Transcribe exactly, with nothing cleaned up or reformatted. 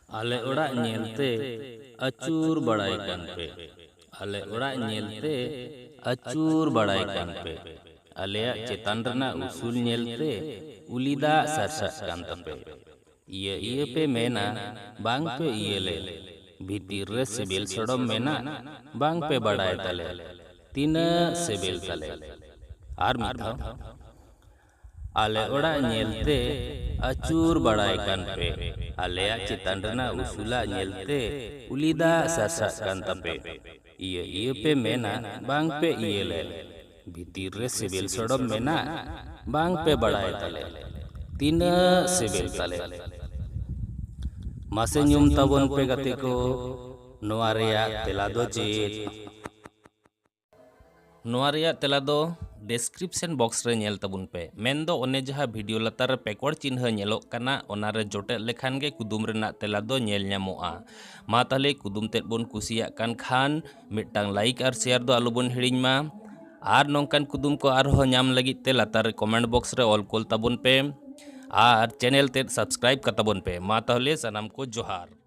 ᱟᱞᱮ ᱚᱲᱟᱜ ᱧᱮᱞᱛᱮ ᱟᱹᱪᱩᱨ ᱵᱟᱲᱟᱭ ᱠᱟᱱ ᱯᱮ᱾ ᱟᱞᱮ ᱚᱲᱟᱜ ᱧᱮᱞᱛᱮ ᱟᱹᱪᱩᱨ ᱵᱟᱲᱟᱭ ᱠᱟᱱ ᱯᱮ᱾ ᱟᱞᱮᱭᱟᱜ ᱪᱮᱛᱟᱱ ᱨᱮᱱᱟᱜ ᱩᱥᱩᱞ ᱧᱮᱞᱛᱮ ᱩᱞᱤ ᱫᱟᱜ ᱥᱟᱨᱥᱟᱜ ᱠᱟᱱ ᱛᱟᱯᱮ᱾ ᱤᱭᱟᱹ ᱤᱭᱟᱹ ᱯᱮ ᱢᱮᱱᱟ, ᱵᱟᱝ ᱯᱮ ᱤᱭᱟᱹ ᱞᱮ᱾ ᱵᱷᱤᱛᱤᱨ ᱨᱮ ᱥᱤᱵᱤᱞ ᱥᱚᱲᱚᱢ ᱢᱮᱱᱟᱜ, ᱵᱟᱝ ᱯᱮ ᱵᱟᱲᱟᱭ ᱛᱟᱞᱮ᱾ ᱛᱤᱱᱟᱹᱜ ᱥᱤᱵᱤᱞ ᱛᱟᱞᱮ᱾ ᱟᱨ ᱢᱤᱫ ᱫᱷᱟᱣ᱾ ᱟᱞᱮ ᱚᱲᱟᱜ ᱧᱮᱞᱛᱮ ᱟᱹᱪᱩᱨ ᱵᱟᱲᱟᱭ ᱠᱟᱱ ᱯᱮ᱾ ᱟᱞᱮᱭᱟᱜ ᱪᱮᱛᱟᱱ ᱨᱮᱱᱟᱜ ᱩᱥᱩᱞᱟᱜ ᱧᱮᱞᱛᱮ ᱩᱞᱤ ᱫᱟᱜ ᱥᱟᱨᱥᱟᱜ ᱠᱟᱱ ᱛᱟᱯᱮ᱾ ᱤᱭᱟᱹ ᱤᱭᱟᱹ ᱯᱮ ᱢᱮᱱᱟ, ᱵᱟᱝ ᱯᱮ ᱤᱭᱟᱹ ᱞᱮ᱾ ᱵᱷᱤᱛᱤᱨ ᱨᱮ ᱥᱤᱵᱤᱞ ᱥᱚᱲᱚᱢ ᱢᱮᱱᱟᱜ, ᱵᱟᱝ ᱯᱮ ᱵᱟᱲᱟᱭ ᱛᱟᱞᱮ᱾ ᱛᱤᱱᱟᱹᱜ ᱥᱤᱵᱤᱞ ᱛᱟᱞᱮ᱾ ᱢᱟᱥᱮ ᱧᱩᱢ ᱛᱟᱵᱚᱱ ᱯᱮ ᱜᱟᱛᱮ ᱠᱚ, ᱱᱚᱣᱟ ᱨᱮᱭᱟᱜ ᱛᱮᱞᱟ ᱫᱚ ᱪᱮᱫ? ᱱᱚᱣᱟ ᱨᱮᱭᱟᱜ ᱛᱮᱞᱟ ᱫᱚ description box ᱨᱮ ᱧᱮᱞ ᱛᱟᱵᱚᱱ ᱯᱮ᱾ ᱢᱮᱱᱫᱚ ᱚᱱᱮ ᱡᱟᱦᱟᱸ video ᱞᱟᱛᱟᱨ ᱨᱮ ᱯᱮᱠᱚᱲ ᱪᱤᱱᱦᱟᱹ ᱧᱮᱞᱚᱜ ᱠᱟᱱᱟ, ᱚᱱᱟ ᱨᱮ ᱡᱚᱴᱮᱫ ᱞᱮᱠᱷᱟᱱ ᱜᱮ ᱠᱩᱫᱩᱢ ᱨᱮᱱᱟᱜ ᱛᱮᱞᱟ ᱫᱚ ᱧᱮᱞ ᱧᱟᱢᱚᱜᱼᱟ᱾ ᱢᱟ ᱛᱟᱦᱞᱮ ᱠᱩᱫᱩᱢ ᱛᱮᱫ ᱵᱚᱱ ᱠᱩᱥᱤᱭᱟᱜ ᱠᱟᱱ ᱠᱷᱟᱱ ᱢᱤᱫᱴᱟᱝ like ᱟᱨ share ᱫᱚ ᱟᱞᱚ ᱵᱚᱱ ᱦᱤᱲᱤᱧ ᱢᱟ᱾ ᱟᱨ ᱱᱚᱝᱠᱟᱱ ᱠᱩᱫᱩᱢ ᱠᱚ ᱟᱨᱦᱚᱸ ᱧᱟᱢ ᱞᱟᱹᱜᱤᱫ ᱛᱮ ᱞᱟᱛᱟᱨ ᱨᱮ comment box ᱨᱮ ᱚᱞ ᱠᱚᱞ ᱛᱟᱵᱚᱱ ᱯᱮ ᱟᱨ channel ᱛᱮᱫ subscribe ᱠᱟᱛᱟᱵᱚᱱ ᱯᱮ᱾ ᱢᱟ ᱛᱟᱦᱞᱮ ᱥᱟᱱᱟᱢ ᱠᱚ ᱡᱚᱦᱟᱨ᱾